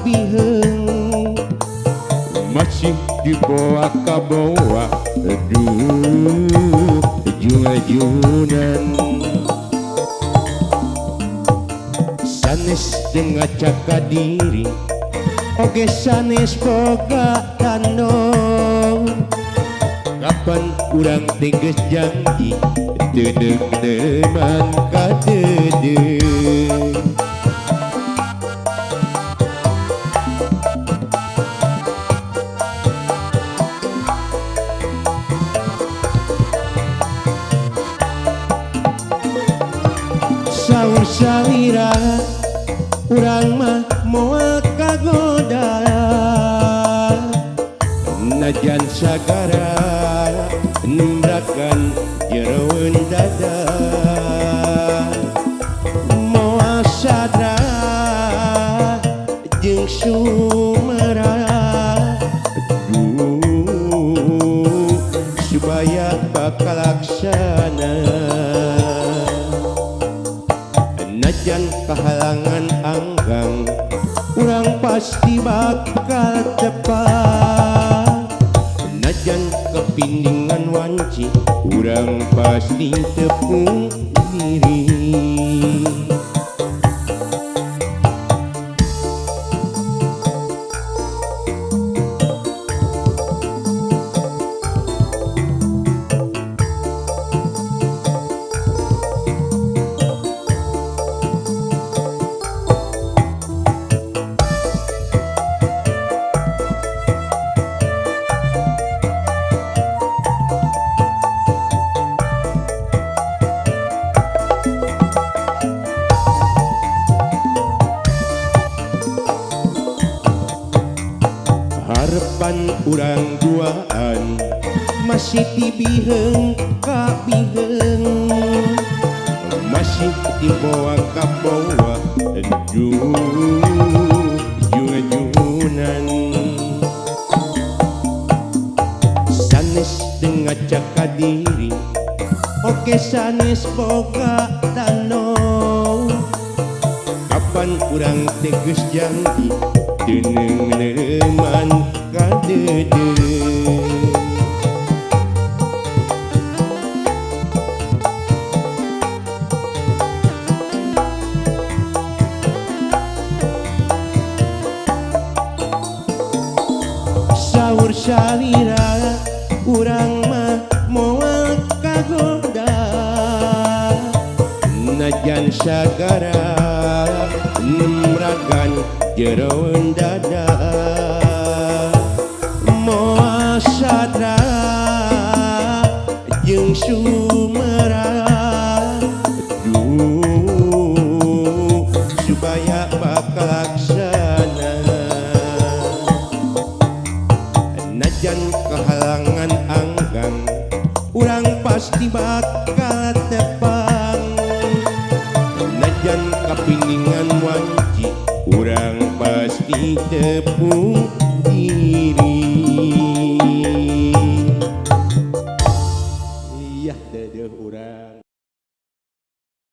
Biheng masih dibawa kabawa aduh junga-junan sanes ngacaka diri oge sanes boga tandong kapan urang teges janji teu deung-deuman kadeudeuh. Saur salira urang mah moal kagoda najan sagara nembrakan jeroeun dada moal sadra jeung sumera duh supaya bakal laksana. Najan kahalangan anggang urang pasti bakal tepat. Najan kepindingan wanci urang pasti tepung diri. Harapan urang duaan masih dibiheung kabiheung masih dibawa kabawa aduh junga-junan sanes ngacaka diri oke sanes boga tano kapan urang teges janji deung-deuman kadeudeuh. Saur salira urang mah moal kagoda najan sagara nemragan jeroeun dada moal sadra jeung sumera duh supaya bakal laksana. Najan kehalangan anggang urang pasti bakal tepang. Najan kapindingan wanci urang pasti tepung.